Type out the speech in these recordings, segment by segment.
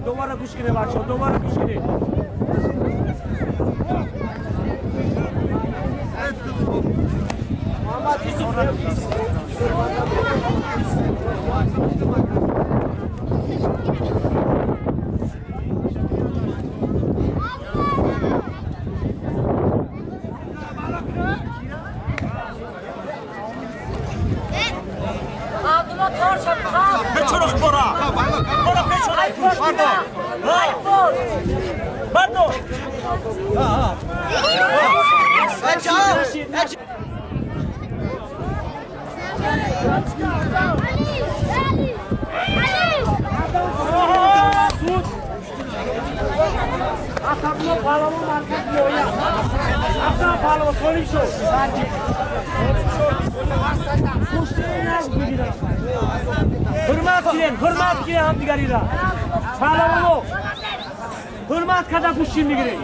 دوباره گوش کنه بچه‌ها، دوباره گوش کنه. محمد یوسف ҳурмат кунем ҳамдигариро. Паҳлавоно ҳурмат карда гӯштин мегирем.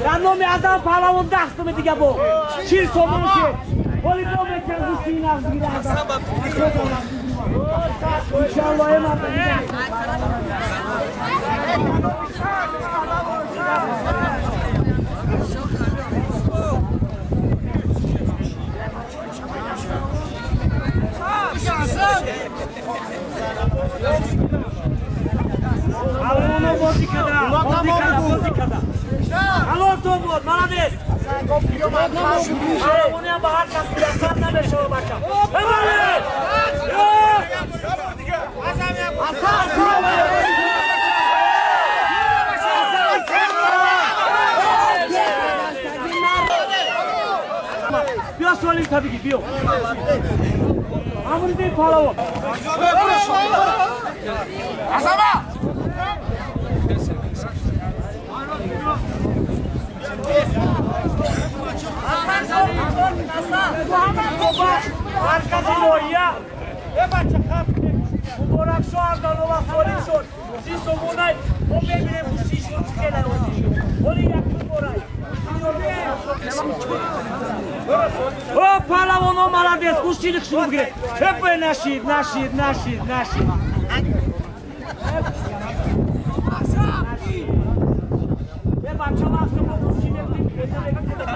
Дар номи Азам паҳлавон 10 сум дига бо 40 сомон шед. Ҳоли бо метан гӯшти нағз бигира Азам. Иншаллоҳ эмарда. Паҳлавоно бозӣ када, бозӣ када, бозӣ када. Алло то буд, молодец. Паҳлавониам ба ҳар кас муяссар намешавад бача. Молодец! Биё солим та бигир, биё. Амридин паҳлавон. Азама! Маркази ноҳия муборакшо Арданова солим шуд. 30 сомонай мо мебинем гӯштишон чӣ хеле розӣ шуд. Ҳоли якум борай. О, паҳлавоно молодец, гӯштини хушрӯ бигиред. Хепе нашид, нашид, нашид, нашид. Бача вақт мо гӯштин мегирем, хеле мегирем.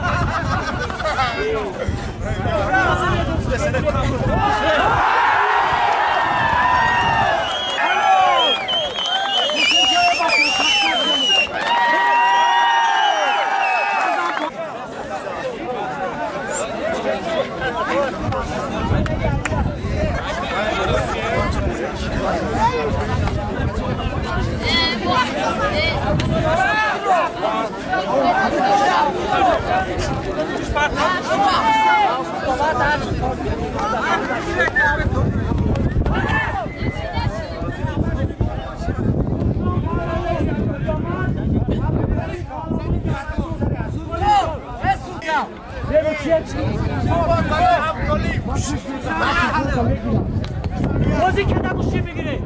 Бозӣ карда гӯштин бигиред.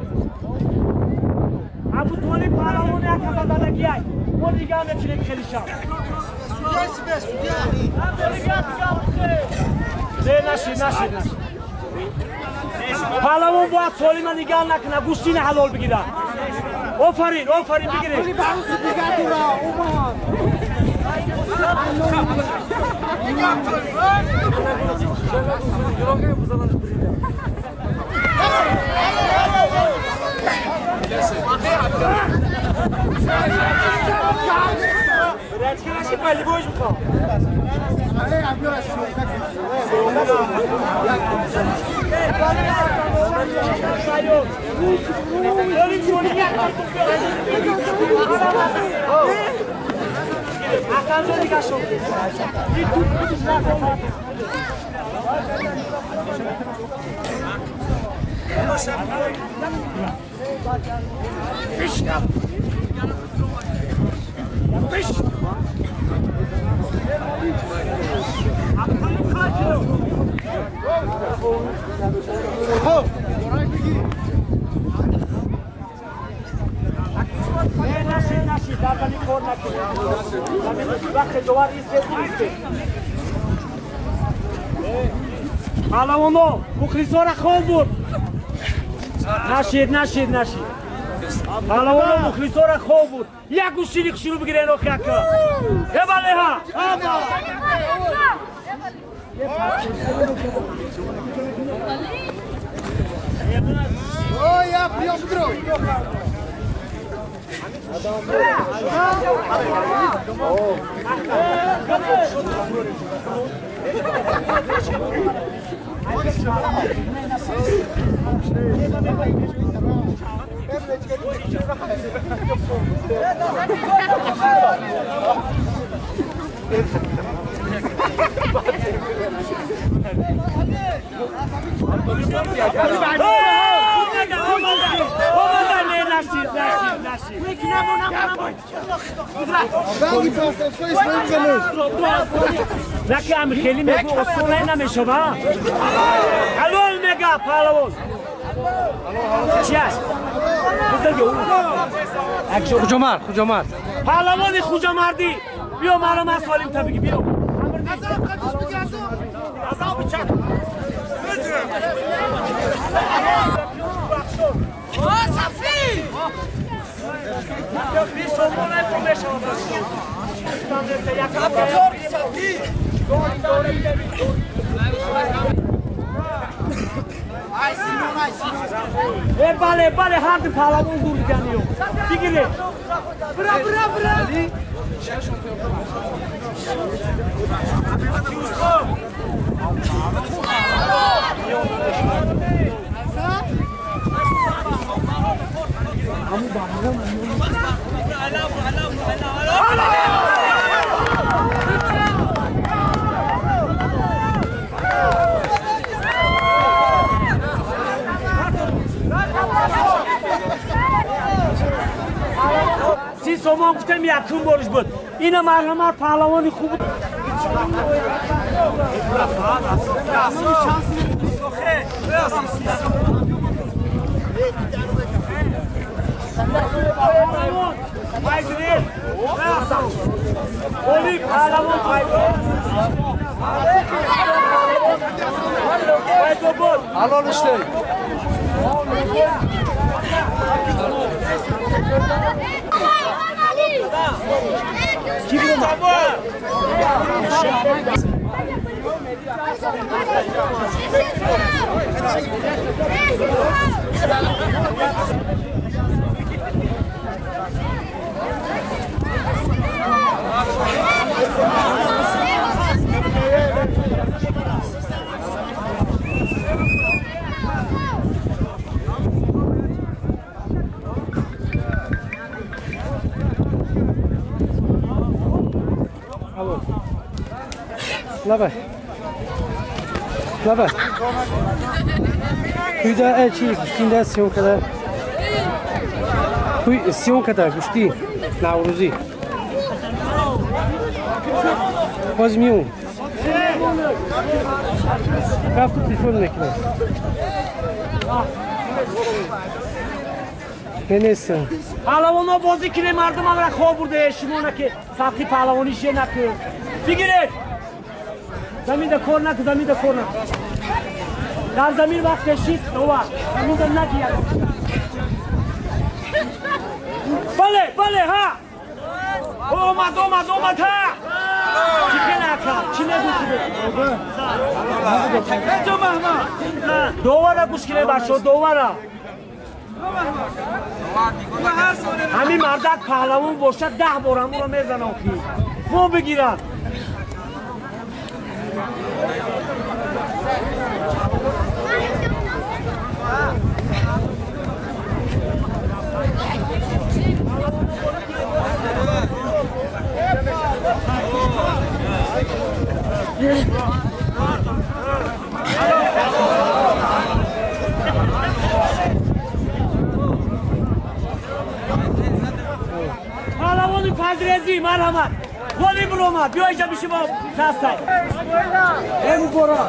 Абутолиб паҳлавон як каса дадагиай. Мо дига мекунем хеле шаб. Нашид, нашид, нашид. Паҳлавон бояд солима нигаҳ накунад, гӯштини ҳалол бигирад. Офарин, офарин бигиред. Паҳлавоно мухлисора хоб бурд. Нашид, нашид, нашид. Паҳлавоно мухлисора хоб бурд. Як гӯштини хушрӯ бигирен охи ака. Эбалеҳа. Аба. Ой, я прием бедро. نکه هم خیلی میگو اصوله نمیشه با حلال میگه پهلوان چی هست؟ خوجامرد خوجامرد پهلوان خوجامردی بیا مرا من سالیم تا بگی بیا بله بله هر دو پهلوان دور دیگه بگیره برا برا برا سی سومان گفتم یکم بارش بود اینه مرحمت پهلوانی خوب بود. لبه لبه توی چی گوشتین دست سیون کده توی سیون کده گوشتی نوروزی باز میون رفت تو تلفن میکنه نیستم پهلوانا بازی کنه مردم هم را خواب برده شما نکه سختی پهلوانی شه نکه بگیرید زمین ده کار نکن زمین ده کار نکن در زمین وقت شید دوبار زمین ده نگیر بله بله ها اومد اومد اومد ها چی خیلی اکر چی نگو دوباره گوش کنه بچه دوباره همین مردک پهلوان باشد 10 بار همون رو میزنم که Мо бигиранд. Паҳлавони пазрезӣ марҳамат. Воли биромад, биё инҷа биши бо дастай. Э муборак.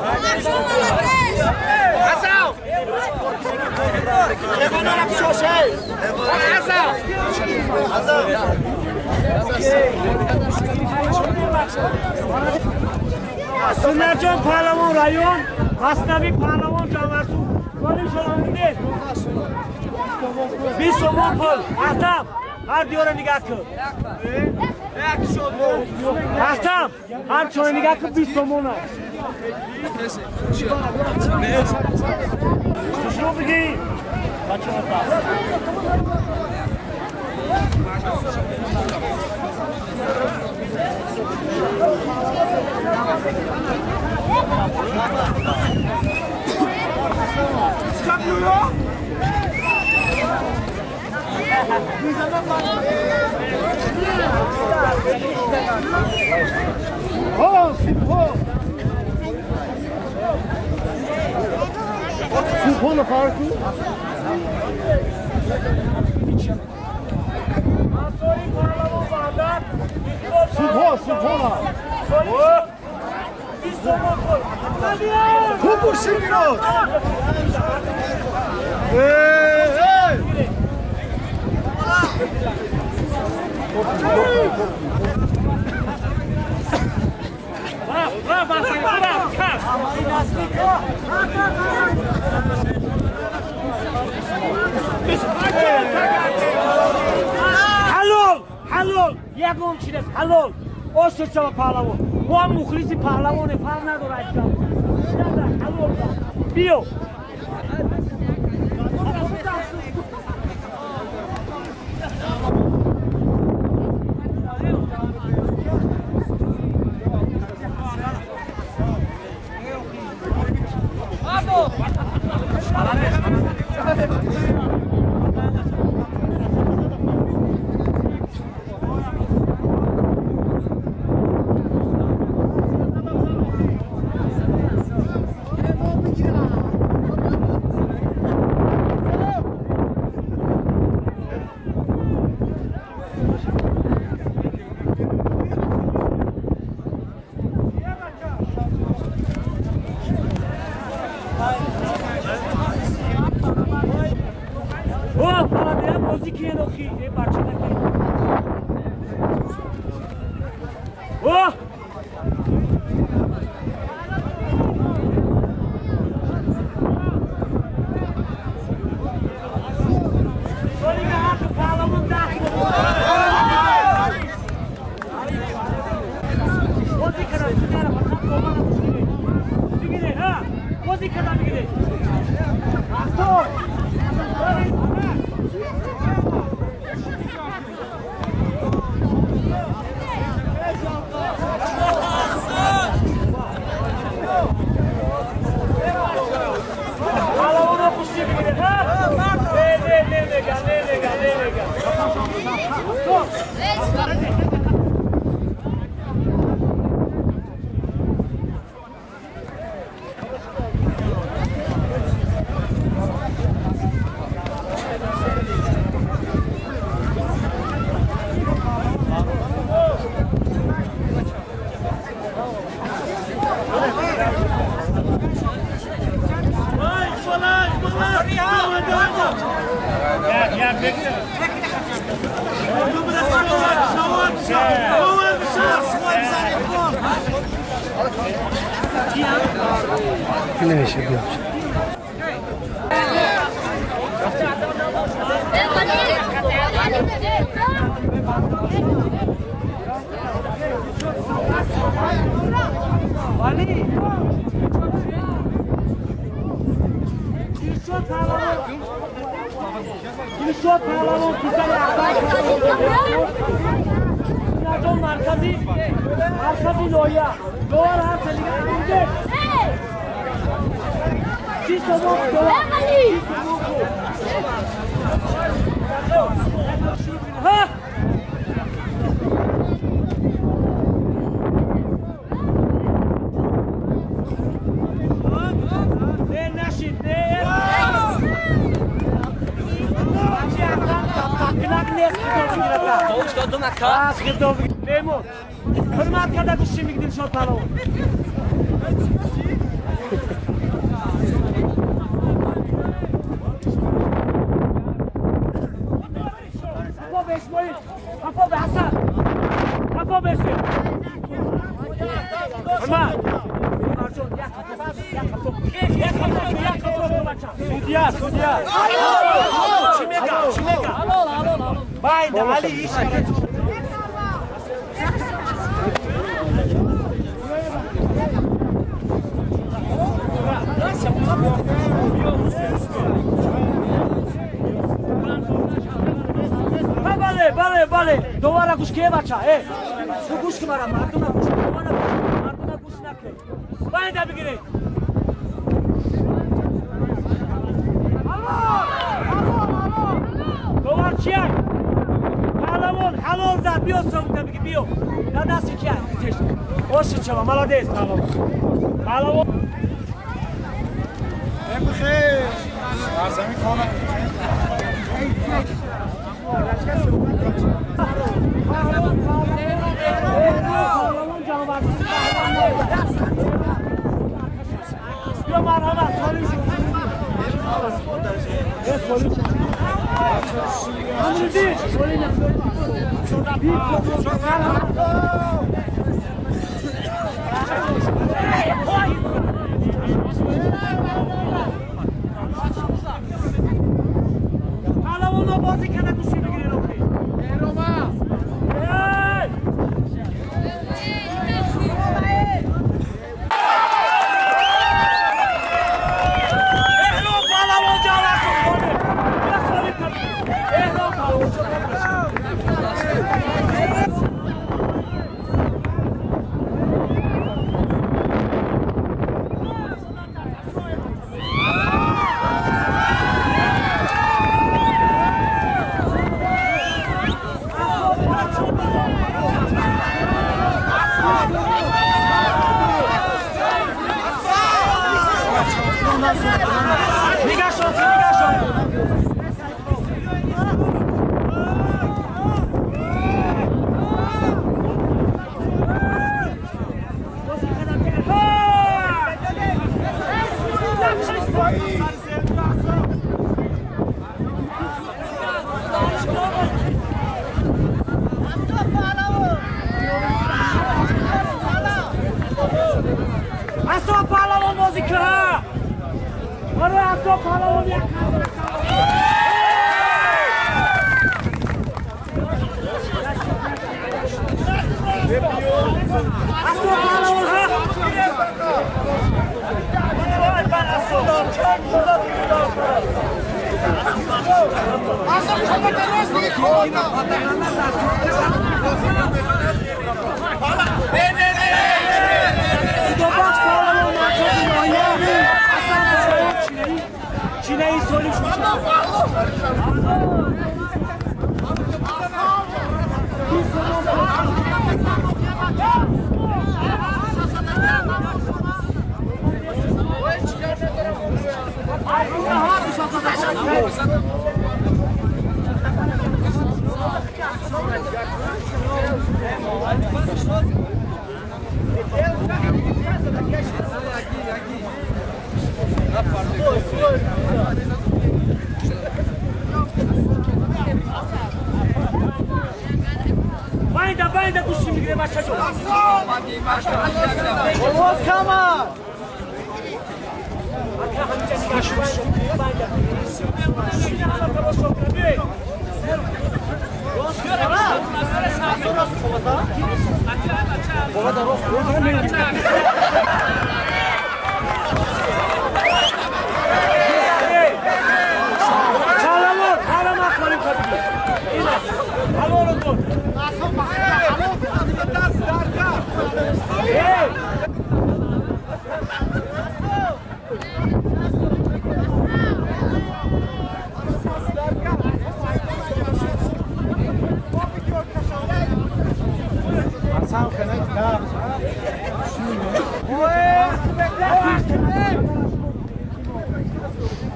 Сунарҷон паҳлавон район, Маснави паҳлавон Ҷамарсу. Воли шоламиде. 20 сомон пул. Аҳтам, ҳар диёра нигаҳ кун. Аҳтам, ҳар чора нигаҳ кун 20 сомон аст. Шумо бигӣ. Бачаҳо Ҳалол, ҳалол, ягон чиз аст, ҳалол. Осо шава паҳлавон. Мо ҳам мухлиси паҳлавоне, фарқ надорад. Ҳалол. Биё. نمیشه بیام. Dilşod Pahlavon, Паҳлавон маркази ноҳия. Довар ҳар салига бирде. Чӣ сомон довар? Ҳа! Не нашид, не! Ҳурмат карда гӯшти мигдил шод паҳлавон. Қафо ба Исмоил, қафо ба Ҳасан, қафо ба Исмоил. Ҳурмат. Судья, судья. Чӣ мега, чӣ мега? Байда, Али иш. Бале, бале, бале. Довара гӯш ке бача, э. Ту гӯш ки мара, мардума гӯш, довара мардума гӯш накун. Байда бигиред. Довар чия? Паҳлавон ҳалол зад, биё совута биги, биё. Дар дасти кия? Оши чава, молодец, паҳлавон. Паҳлавон. Биё марҳамат, солим шуд. Паҳлавонро бозӣ карда гӯшӣ бигиред охи.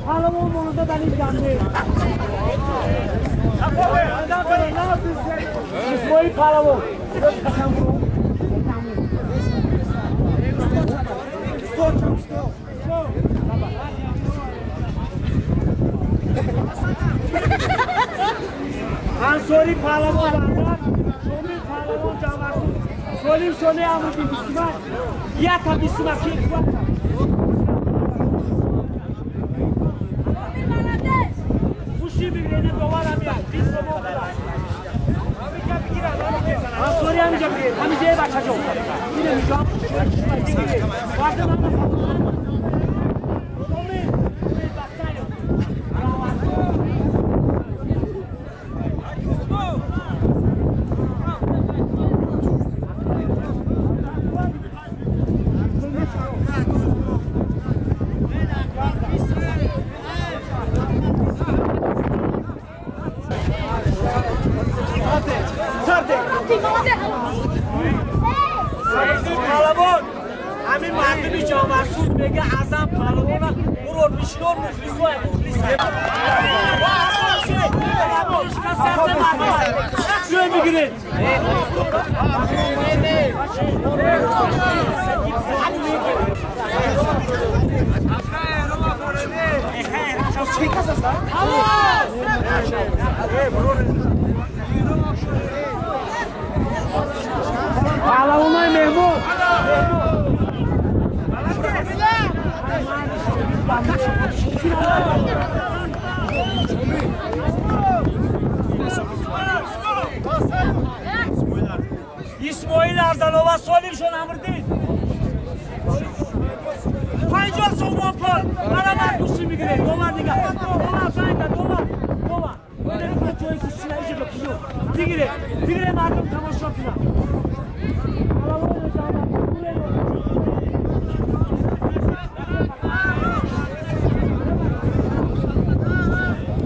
پهلوان مونده در این جنبه. اسماعیل پهلوان. انصاری پهلوان بردار، شومی پهلوان جواسوس. سولیم شونه امروزی بیسیمه. یک تا بیسیمه کی کوتا. گوشی بگیره دوباره میاد. 20 تومن. انصاری همینجا بگیر. همینجا بچه جو. اینه میگم. وقت من پهلوان همین مردمی جامرسوز میگه اعظم پهلوان برو میشنور مخلص مخلص میگیرید. پهلوانای مهمون اسماعیل ارزانova سالیم شون امردید 50 سومون پل برای من گوشی میگیره دوبار دیگه دوبار پنج دوبار دوبار بله جای گوشی نمیشه بکیو دیگه دیگه مردم تماشا کنن.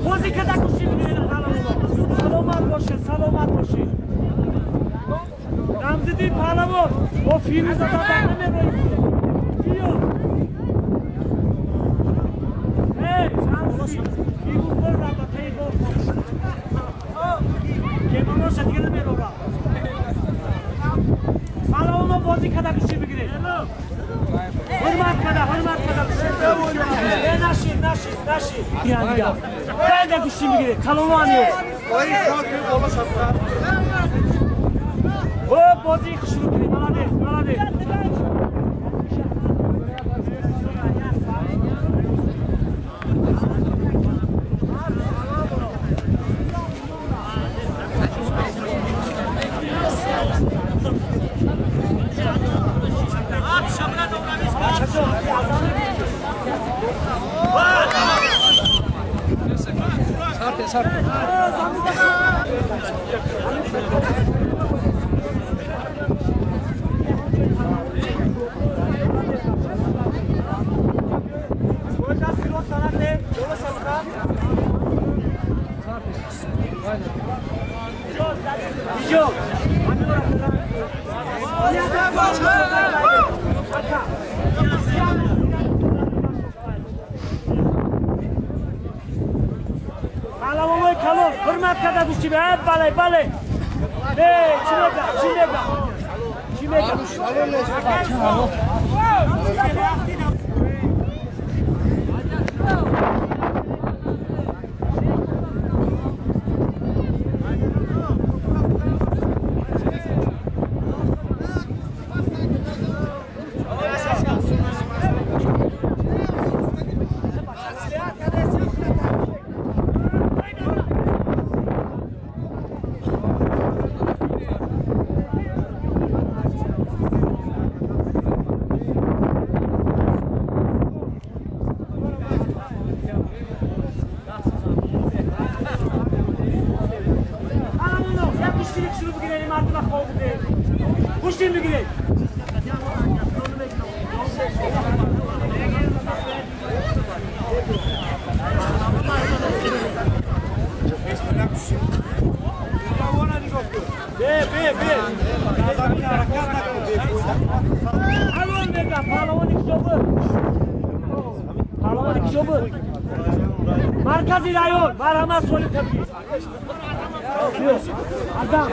بازی که در گوشی میگیره سلامت باشه سلامت باشه. رمزیدین پهلوان با فیروز زدن نمی‌روی. بیا. ای رمزیدین فیروز بر رابطه با که منو دیگه نمی‌رو. پهلوان بازی که در گوشی میگیره. حرمت کده حرمت کده. نشید نشید نشید. بیا دیگه. بعد گوشی میگیره. کلوانیو. او بازی شروع کنیم. مالادیس مالادیس. بله بله چی میگه چی میگه چی میگه Куҷо буд? Маркази район, марҳамат соли табигӣ. Азам.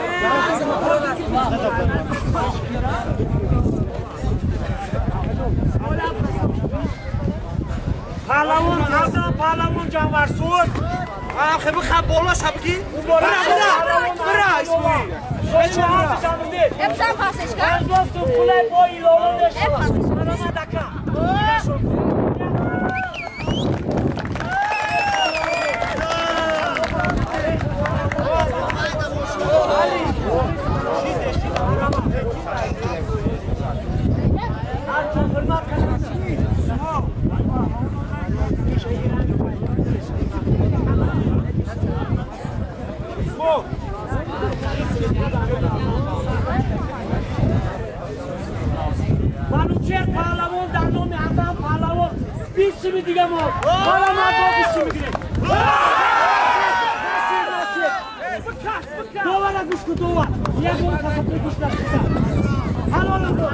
Паҳлавон Азам, паҳлавон Ҷанварсӯз. Хеб хаб бола шабки. Бра бра Исмоил. Епсам пасешка. Досту пулай бо илова мешавад. Марҳамат ака. Манучеҳр паҳлавон дар номи Азам паҳлавон 20 суми дига мо. Ҳола ма бо 20 суми гирем. Довара гӯш кун, довар. Ягон касатро гӯш накунда. Ҳалолам дор.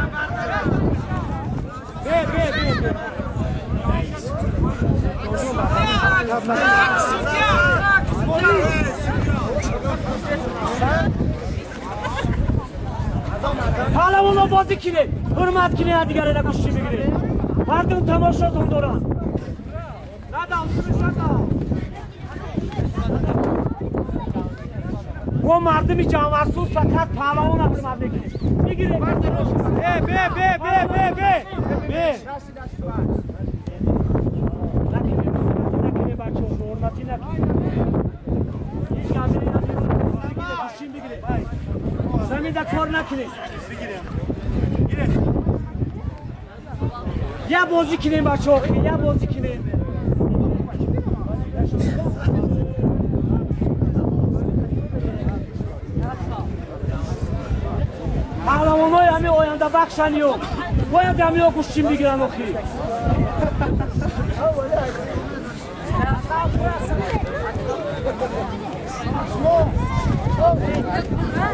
Бе, бе, бе, бе. Паҳлавонро бозӣ кинед, ҳурмат кинед, дигарера гӯшчӣ мегиред. Мардум тамошотон доранд. Мо мардуми Ҷанварсӯз фақат паҳлавонро ҳурмат мекунем. Мегиред. Бе, бе, бе, бе, бе, бе. Бе. Накунед бачаҳо, ҳурматӣ накунед. Ҳеҷ гапе надоред. Гӯшчӣ бигиред. Заминда кор накунед. Я бозӣ кинем бачаҳо, я бозӣ кинем. Паҳлавонҳои ҳамин ояндабахшаниё бояд ҳамиё гӯштин бигиранд охӣ.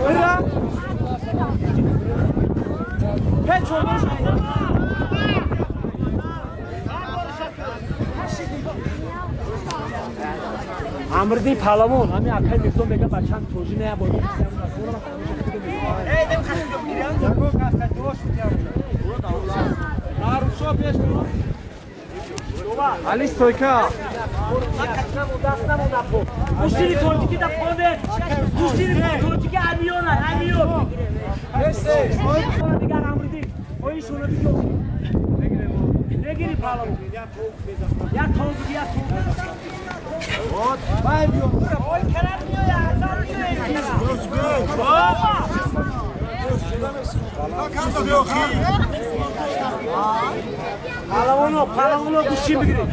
Бира. Печ olmuş. Амрди паҳлавон, ҳамин акай Мирзо мега бачам тоҷи не бо. Али стойка. Гӯштини тоҷикӣ да понед. Гӯштини тоҷикӣ амиёна, амиён. Дигар Амрди, оишонро биги. Мегири паҳлавон. Як тон биги, як тон. Вай биё. Ой карам миёя, азам миёя. Паҳлавоно, паҳлавоно гӯштин бигиред.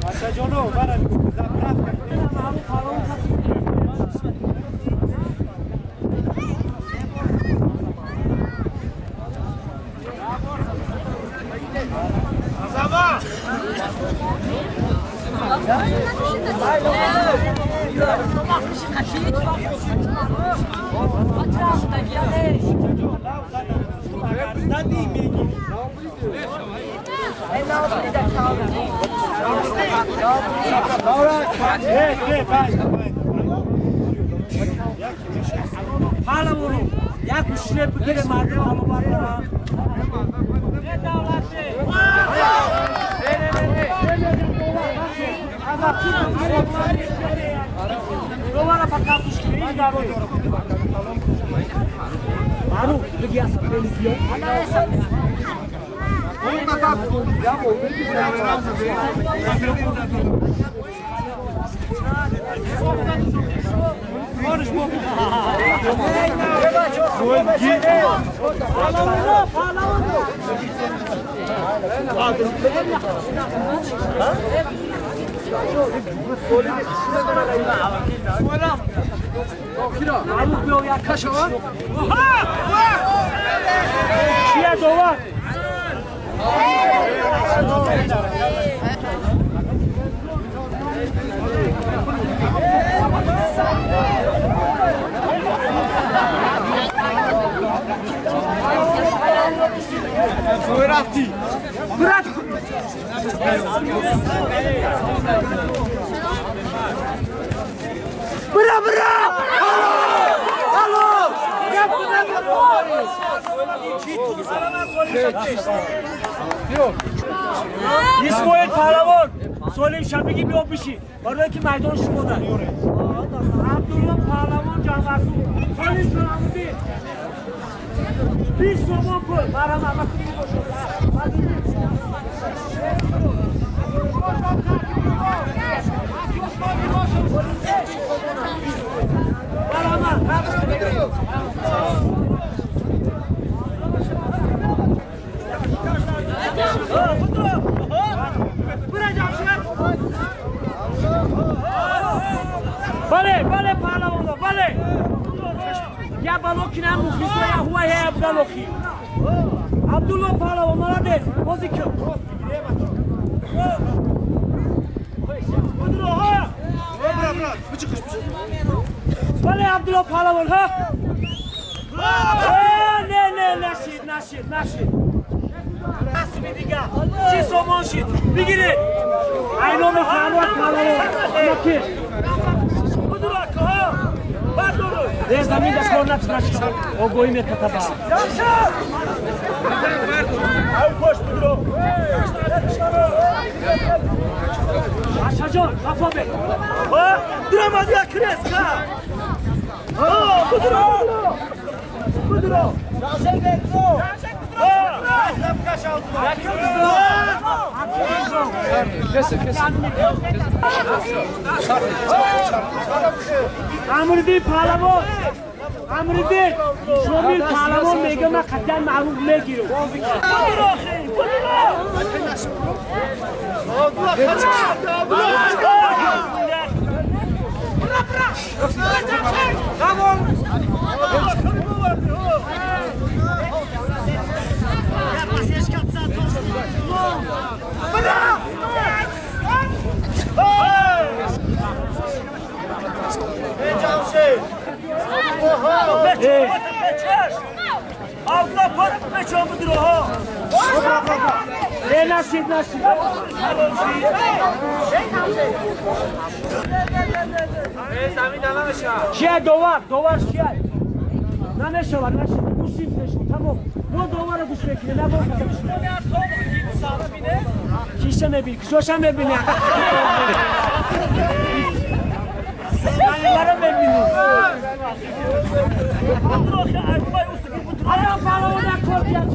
Бачаҷоно, бара заправка. Паҳлавон каси. Паҳлавоно, як гӯштине бигире мардум ҳаловат доранд. Довара фақат гӯш кине, ҳеҷ гап нест. Маъруф, биги аса хеле зиёд. Чия довар? Кати. Брат. Бра, бра! Алло! Исмоил Паҳлавон, Солим Шабиги биё биши. Барои ки майдон шумо дар. Абдулло Паҳлавон Ҷанварсу. Солим Шорамуди. 20 сомон пул. Марам ама кунӣ бошад. Бале, бале, паҳлавонҳо, бале. Я балокина мухлисо я ҳуа я абдалохи. Абдулло паҳлавон, молодец. Бозӣ кун. Бале, Абдулло паҳлавон, ҳа? Не, не, нашид, нашид, нашид. Си сомон шид. Бигиред. Айноми Фарҳод паҳлавон. Макир. Замин дастгоҳ нашид. Огоҳӣ мекатаба. Ашаҷон, хафо бе. Драмадия креска. Будро. Будро. Амриддин паҳлавон, Амриддин Шомил паҳлавон мега ман қатъиян маъруф мегирам. Нашид, нашид. Чия довар, довар чия? Намешавад, нашид. Гӯши мешуд, тамом. Но довара гӯш мекунӣ, на бо гӯш мекунӣ. Киша мебинӣ, кишоша мебинӣ. Маро мебинӣ. Адам паҳлавон як кор кияд.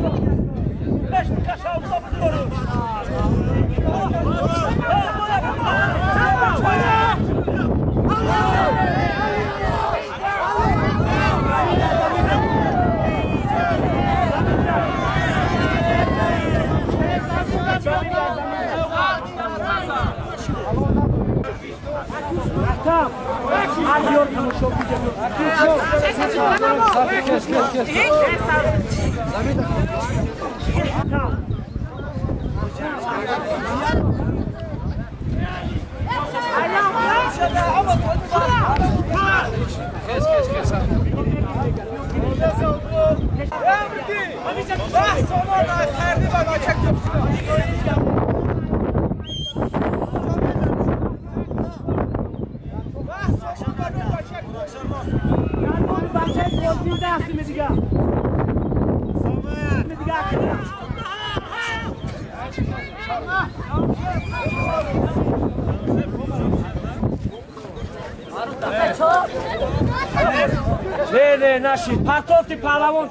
Не, нашид. Партофти паҳлавон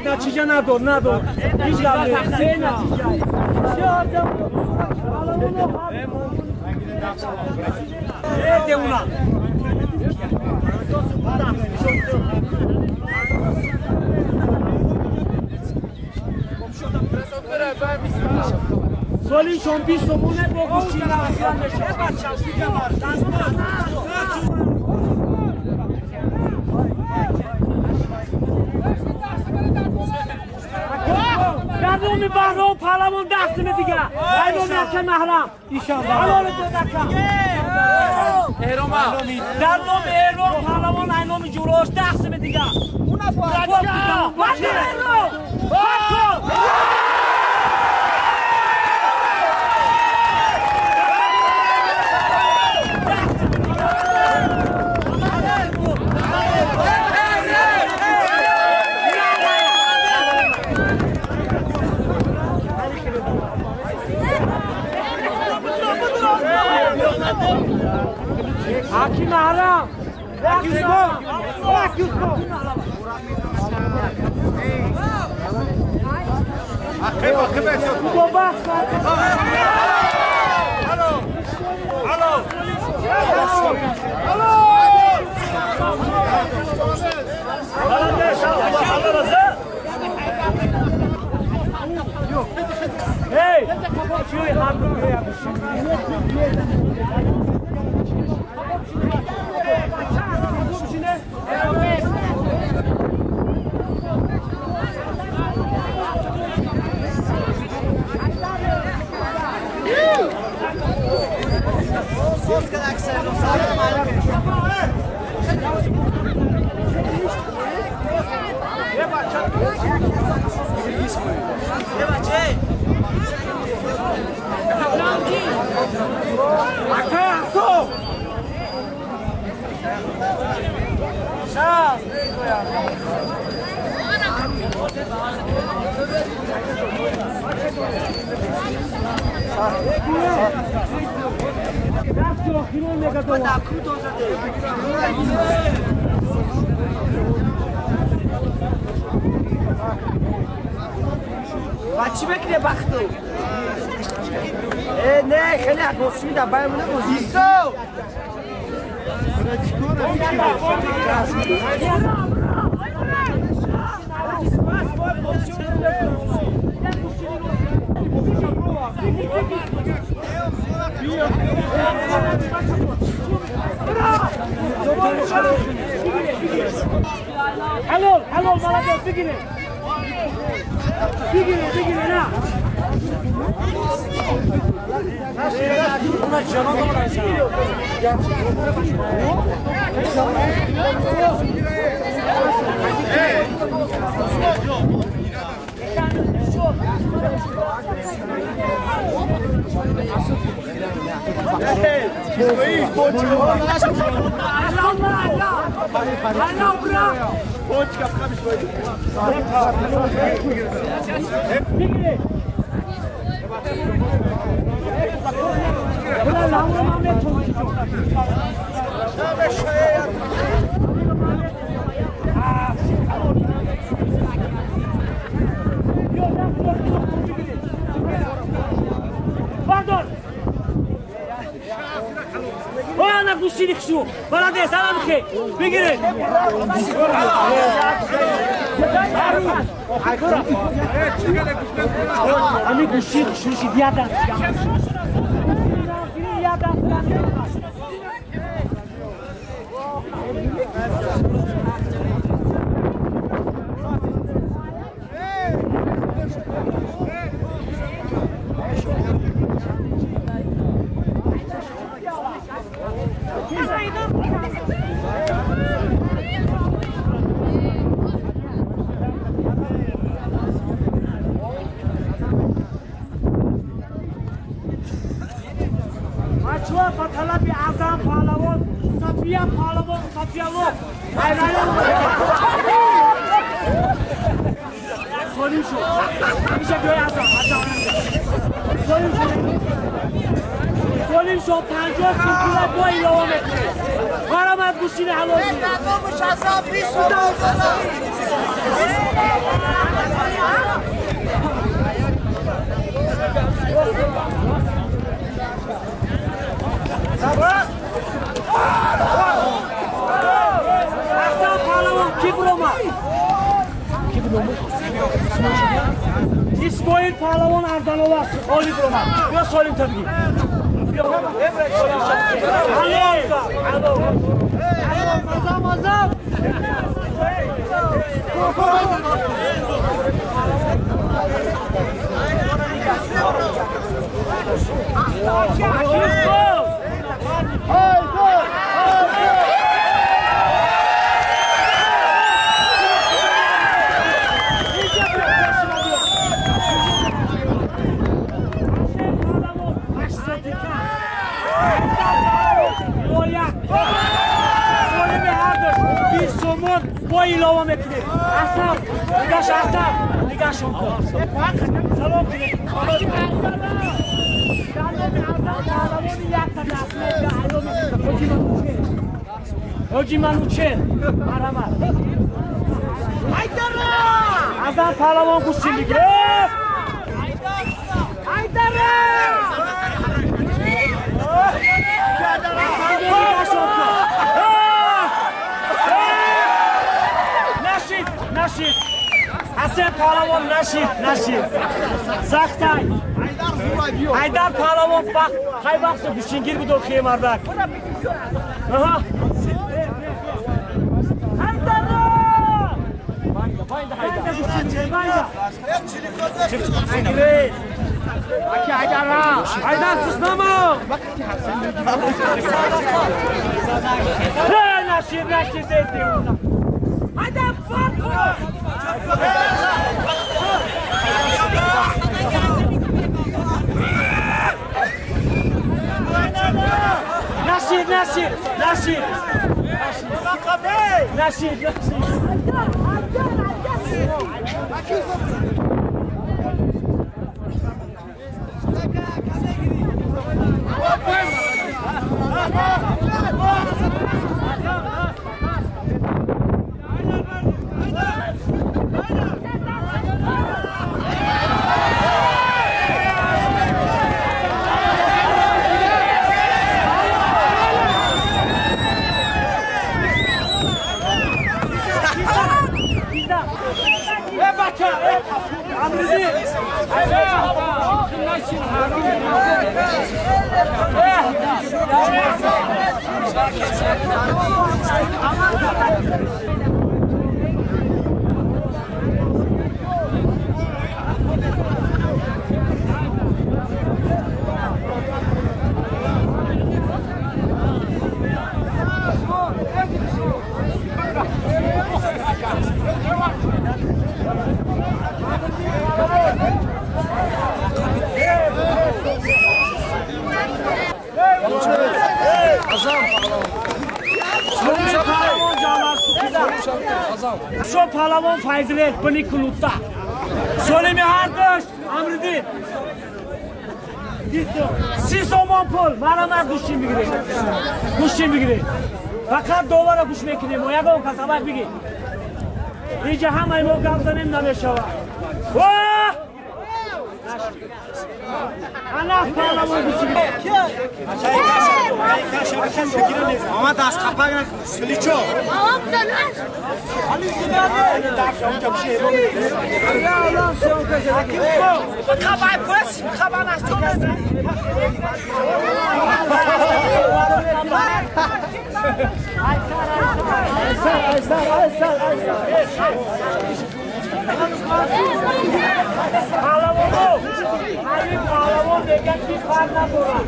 натиҷа надод, надод. Ҳеҷ гап нест. Се натиҷа. Девона. Солим 20 сомоне бо гӯшти мешавад. Дар номи Баҳром паҳлавон дастиме дига. Ай номи ака маҳрам. Дар номи Эрон паҳлавон ай номи ҷурош дастиме дига. İsmoil Pahlavan Ardanova Oli Broma. Bia solim tabii. Alo. Alo. Mazam. Ҳоҷи Манучер, марҳамат. Азам паҳлавон гӯштин бигиред. Нашид, нашид. Ҳасан паҳлавон нашид, нашид. Сахтай. Ҳайдар паҳлавон хай вақто гӯштингир буд охие мардак. Аҳа. Ҳайдар суснама. Нашид, нашид деди. Ҳайдар фарқ. Нашид, нашид, нашид. Нашид, нашид. Шо паҳлавон Файзред бини кулутта. Солими ҳардуш Амриддин. 30 сомон пул марҳамат гӯштин бигиред. Гӯштин бигиред. Фақат довара гӯш мекунем, ягон кас авак бигир. Инҷа ҳамаи мо гап занем намешавад. Ана паҳлавон гӯштин бигиред. Омад аз қапак силичо. Паҳлавоно, ҳамин паҳлавон мегӯяд ки фарқ надорад.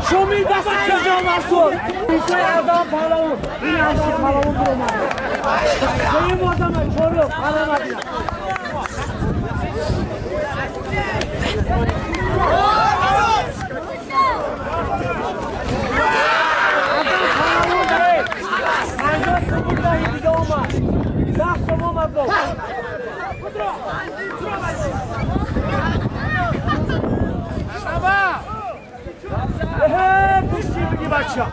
Шуми даст ҷомарсур. Исои Адам паҳлавон. Ин ҳамси паҳлавон биромад. Сеюм одама чорум паҳлавон. Адам паҳлавон даред. 50 сомон даҳи дига омад. 10 сомон маблағ. Гӯштин бигӣ бача.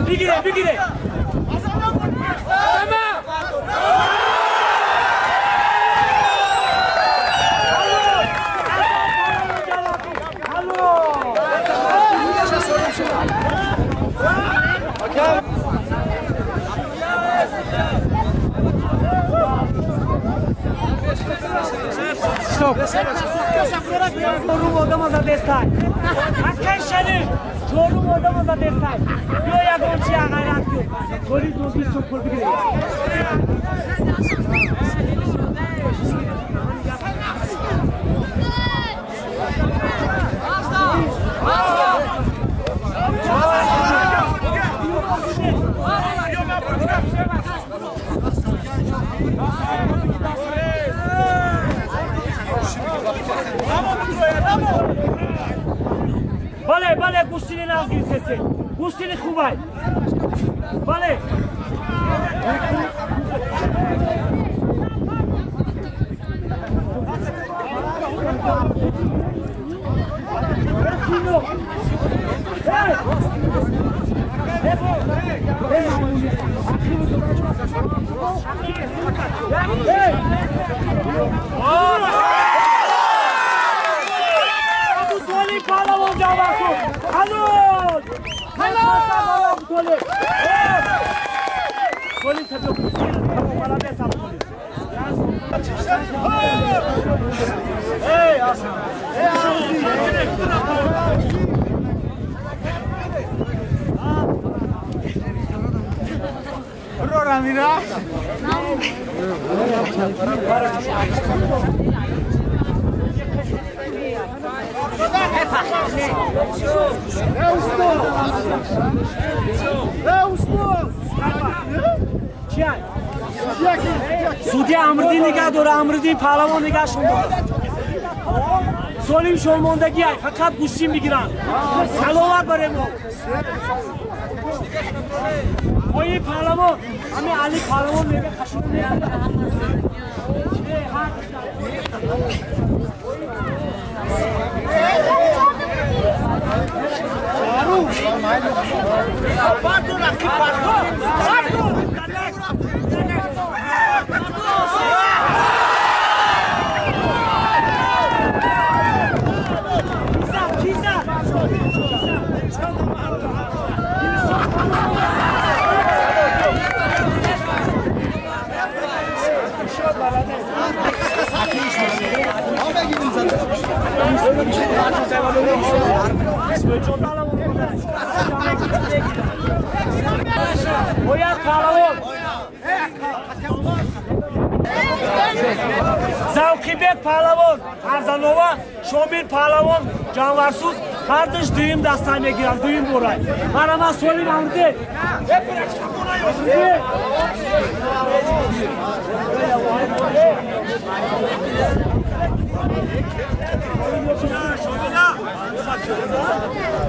Бигире, бигире. Ҳисоб. Чорум одама задестай. Акай Шариф, чорум одама задестай. Биё ягон чи ғайрат кун. Солим то 20 сом пул бигир. Бале, бале, гӯштини нағз гирифтесед. Гӯштини хубай. Бале. Судья Амрдин нигоҳ дора, Амрдин паҳлавон нигоҳшон дорад. Солим шолмондагӣ фақат гӯштин бигиранд. Саломат барем мо. Ои паҳлавон, ҳамин Али паҳлавон мега қашон Завқибек паҳлавон Арзанова, Шомил паҳлавон Ҷанварсуз ҳардуш дуюм даста мегиранд, дуюм борай. Марама Солим Амрде.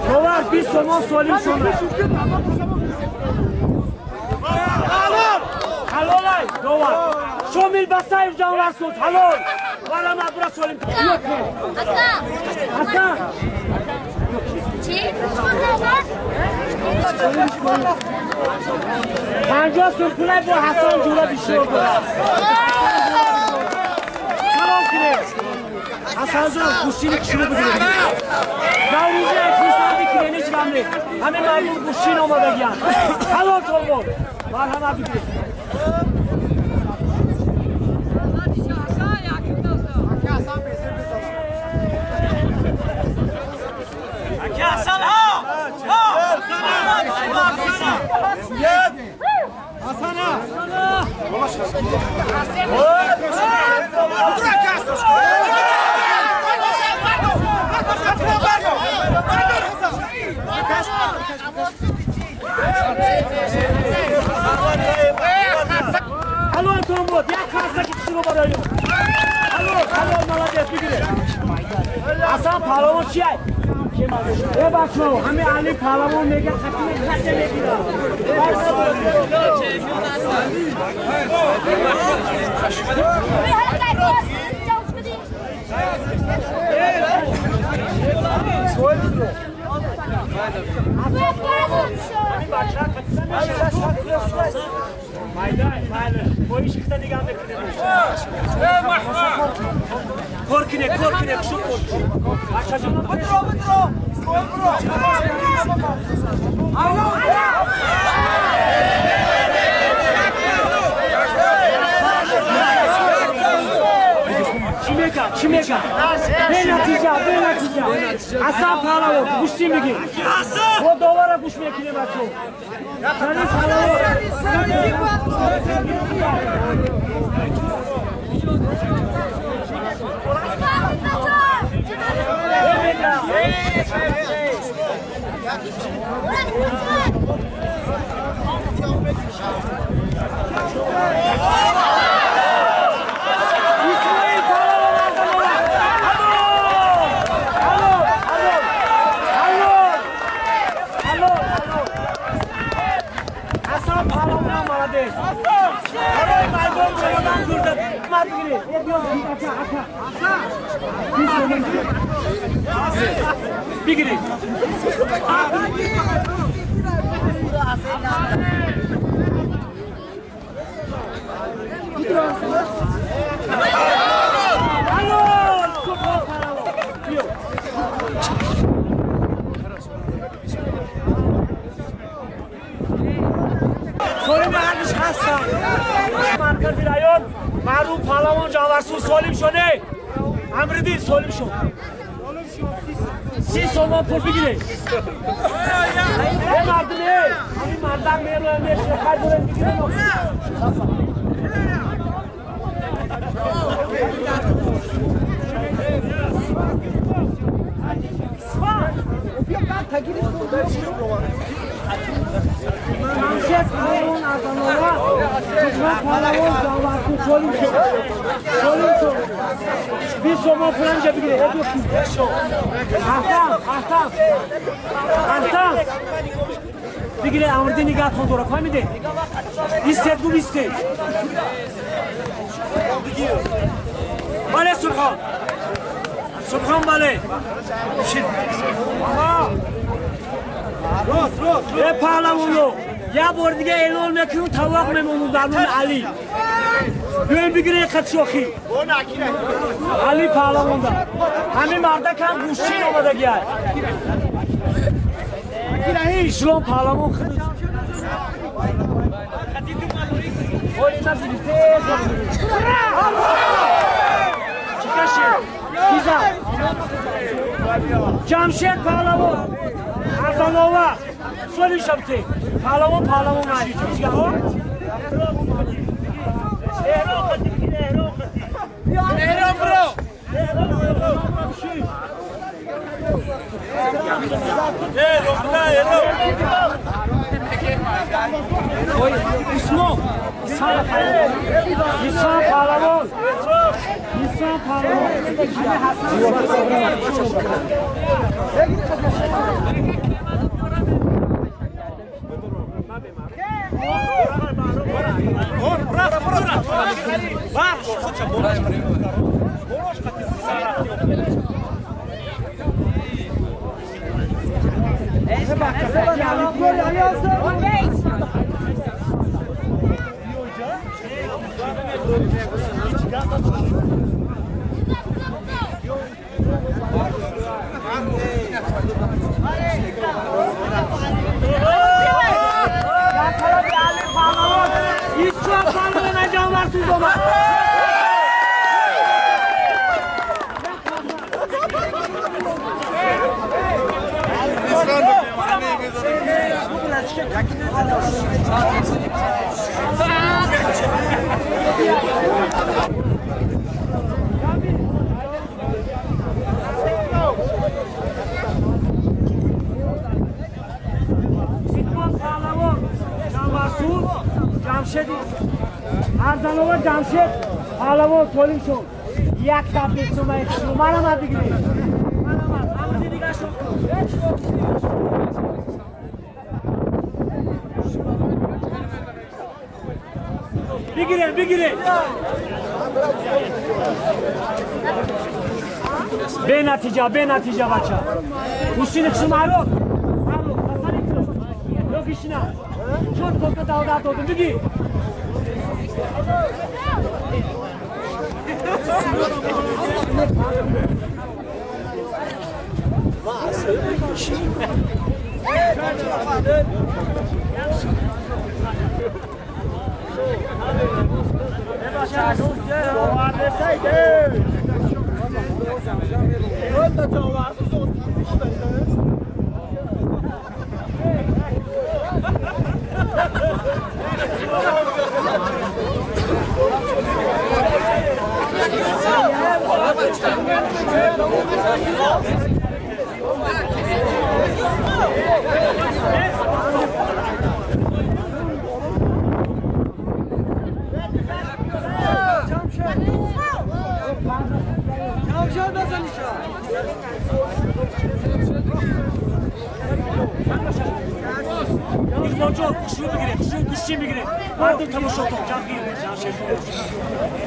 Довар 20 сомон Солим шонай. Ҳалолай, довар. Шомил Басаев Ҷанварсуз, ҳалол. Марама бура Солим. Асан. 50 сом пулай бо Ҳасан ҷура биширо дорад. Салом кунед. Ҳасанҷон, гӯштини киширо бигиред. Наврӯзи хурсанди кунед, ҳеҷ ғам нест. Ҳамин мардум гӯштин омадагиянд. Ҳалол толбон. Марҳамат бигиред. Ҳалол тонбод, як қарсаки киширо барои ӯ. Ҳалол, ҳалол, молодец, бигиред. Ҳасан паҳлавон чиай? Э бачаҳо, ҳамин Али паҳлавон мега хатиме хате мегирад. Кор кине, кор кине, шу кор. Бачаҷон, битро, битро. Чӣ мега? Чӣ мега? Бенатиҷа, бенатиҷа. Ҳасан Паҳлавон, гӯштӣ мегӣ. Мо довара гӯш мекунем бачо. Шариф Паҳлавон. İsmail Pahlavan Arzanova. Alo! Alo! Alo! Alo! Alo! Hasan Pahlavan молодец. Барои мардум Рамадан гурда. Ма бигиред. Ака, ака. Бигиред. Алло! Субҳон Паҳлавон. Биё. Солим ҳардуш ҳастанд. Маркази район маъруф Паҳлавон Ҷаварсур солим шо, не? Амриддин солим шо. 30 сомон пул бигиред. Э мардум, э! Ҳамин мардак мероя мешина, хай дорем бигирем. Ҷамшед Паҳлавон Арзанова, Субҳон Паҳлавон Ҷаварсур солим шо. Солим шо. 20 сомон пул ҳаминҷа бигиред. Аҳтам, аҳтам. Аҳтам. Бигиред, Амриддин нигаҳтон дора, фаҳмидед? Истед, гум истед. Бале, Субҳон. Субҳон, бале. Э паҳлавоно, як бор дига эълон мекунем, тавақ мемонум дар номи Али. Биёем бигиред қадшохӣ. Али паҳлавонда. Ҳамин мардакам гӯштин омадагиай. Ислом паҳлавон худаш. Чӣ кашид? Киза? Ҷамшед Паҳлавон Арзанова соли шабте. Паҳлавон паҳлавон али. Эҳром бро. Усмон, Ислом Паҳлавон, Ислом Паҳлавон. Ислом Паҳлавон Ҷаварсур омад. Ислом Паҳлавон Ҷаварсур, Ҷамшед Арзанова, Ҷамшед Паҳлавон солим шуд. Як таблиц сумаи шумо марамад бигиред. Марамад. Амриддин дигар шуд. Бигиред, бигиред. Бенатиҷа, бенатиҷа бача. Гӯштини хушум арод. Арод, пасани ту. Ё гишина. Чор коса давлат додум, бигир.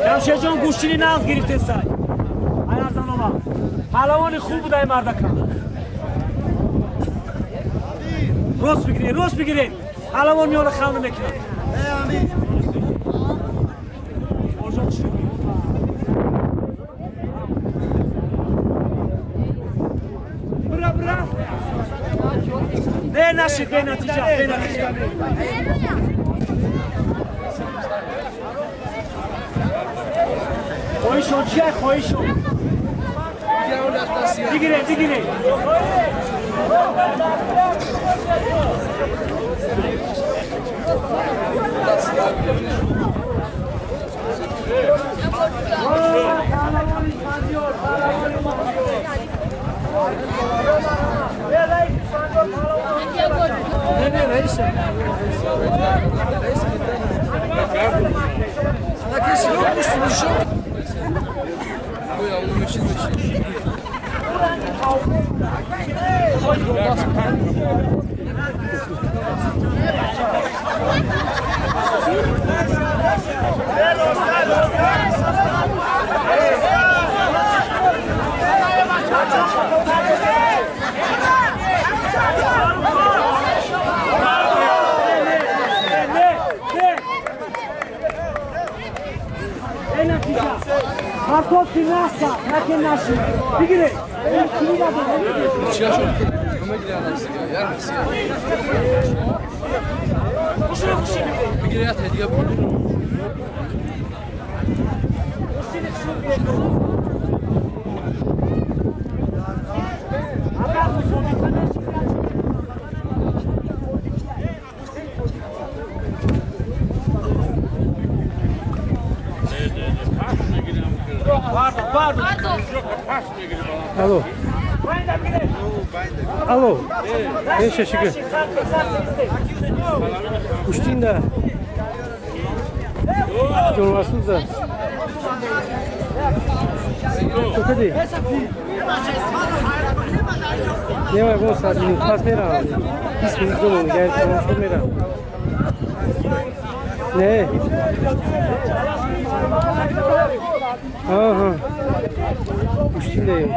Ҷамшедҷон гӯштини нағз гирифтесай. Ай Арзанова. Паҳлавони хуб будай мардакам. Рост бигиред, рост бигиред. Паҳлавон миёна хам намекунад. Бира, бира. Не нашид, бенатиҷа, бенатиҷа. Хоҳишон чия, хоҳишон? Бигиред, бигиред. Алло. Алло. Шашига. Гӯштинда. Ҷонвасуза. Чокади. Не, ягон саат минут пас меравам. 20 минут думам, я тамошо меравам. Не. Аҳа. Гӯштиндаем.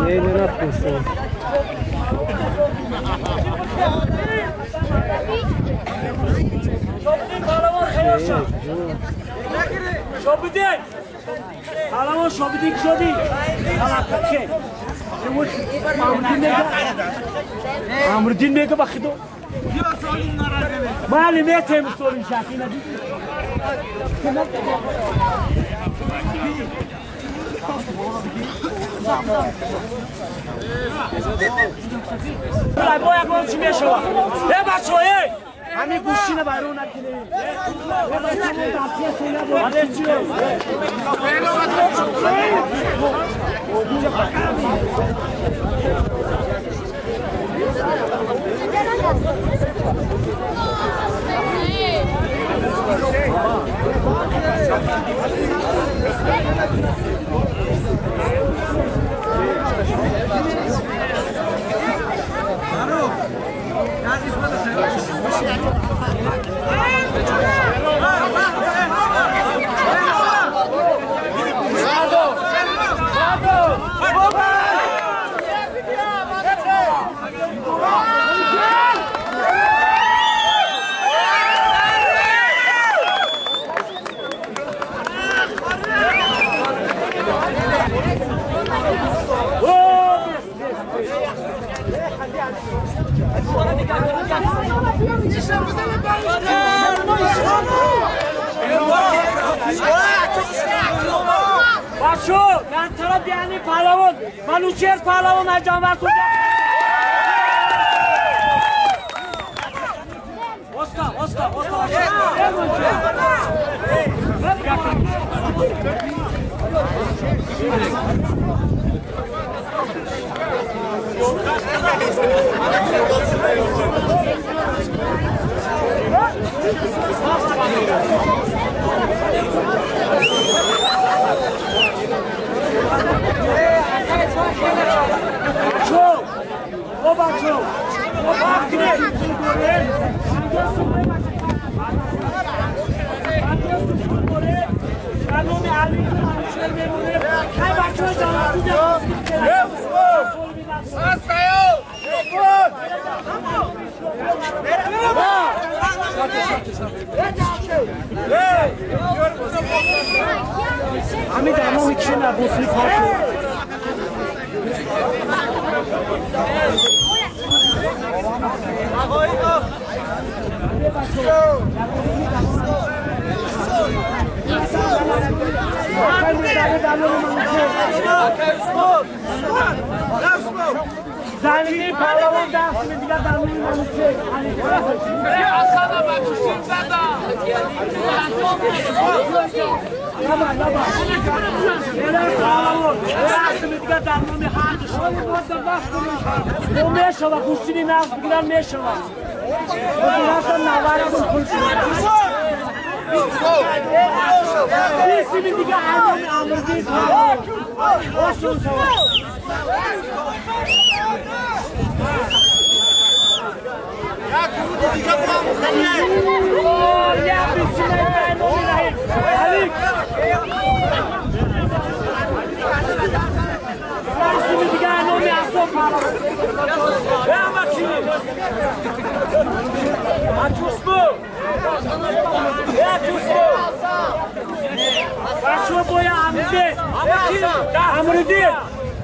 Не, не нафтестам. Шобидин! Паҳлавон Шобидин шудӣ? Амриддин мега ба худо. Мали метем солим шакина дидӣ. Бо ягон чӣ мешавад? Э бачаҳо, э! Ҳамин гӯштина вайрон накунед. Бачо, дар тараф яъни паҳлавон, Манучер паҳлавон аз Ҷанварсӯза. Оста, оста, оста. بچه‌ها ما وقت همین دماغ کیه نبوسی پاکو زمینی پهلوان دست دیگر در نوی منوچه دست دیگر در نوی هردش میشود گوشتینی نفس بگیرن میشود بیسیمی دیگه امام امردین آسون شود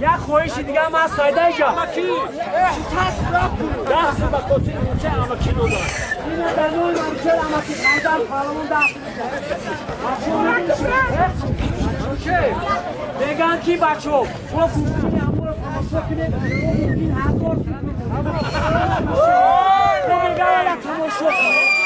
یک خواهش دیگه هم از سایده اینجا دست به خاطر چه امکی دادن اینه در نوع منوچهر امکی خندر پهلوان دست میده میگن کی بچه ها شما گوشتینی همون رو تماشا کنید ممکن هزار میگن یک تماشا کنید